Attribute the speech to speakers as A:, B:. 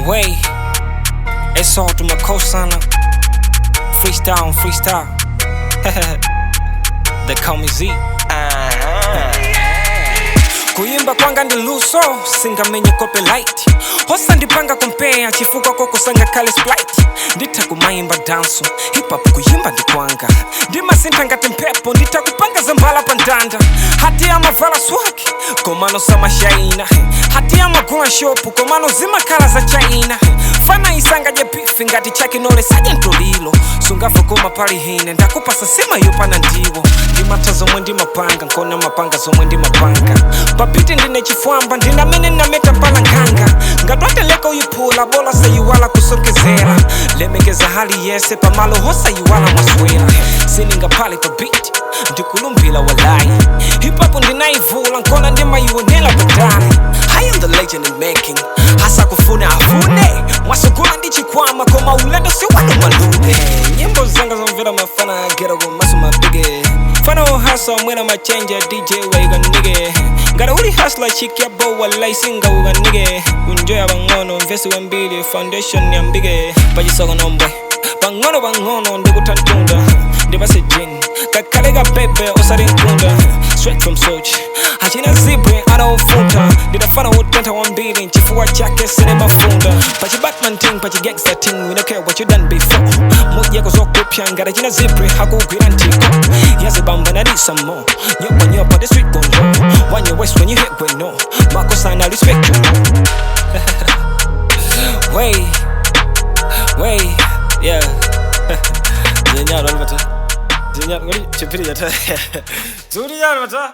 A: Way, it's all to my co-signer. Freestyle, freestyle. They call me Z. Kuyimba kwanga ndi luso, singamenye copyright. Hosandipanga compare chifukwa koko sanga kale splight. Nditha kumayimba danso, hip hop kuyimba ndikwanga. Ndimasintha ngati mphepo, nditha kupanga zambala pa ndanda. Hati amavala swag, komano samashaina. Hati amagula shopu, komano zimakhala za China. Fana isanga je beef ngati chake nole saje ntolilo. Sungafa koma pali hine, ndakupasa sima yopana ndiwo. Ndimata zomwe ndimapanga, nkona mapanga zomwe ndimapanga. Papiti ndine chifwamba, ndinamene nameta mpala nkanga. Ngatwateleka uyiphula, bola sayiwala kusonkezera. Lemekeza hali yese, pamalo hosayiwala mwaswera. Siningaphale pa beat, ndikulumbila walai. Hip hop ndinayivula, nkona ndimayionela patali. I am the legend in making, hasa kufuna afune. Mwasukula ndichikwama, koma ulendo si wanu malume. Nyimbo zanga zomvera mafana, ghetto komaso mabige. Fana uhasa mwena machenja, DJ waiga nigga. Ngati uli hustler chick ya bo walai singa uga nigga. Kunjoya bang'ono mvesi wambili foundation ya mbige. Pachisoka nombwe bang'ono bang'ono ndikutantunda. Ndipase gin kakhale ka bebe osati mkunda. Straight from Sochi achina zibwe anaofuta. Ndidafana wotentha wambiri nchifukwa chake sinemafunda. Pachi Batman ting pachi gangster ting, we don't care what you done before. Mujeko zokupya ngati achina zibwe hakugwira ntiko. Yazibamba nadisa mo nyopa nyopa the street gon low. When you waste when you hit we no makosa na respect you know. Way, way, yeah. Zinyaro albata. Zinyaro, chipiri jata. Zuri jaro bata.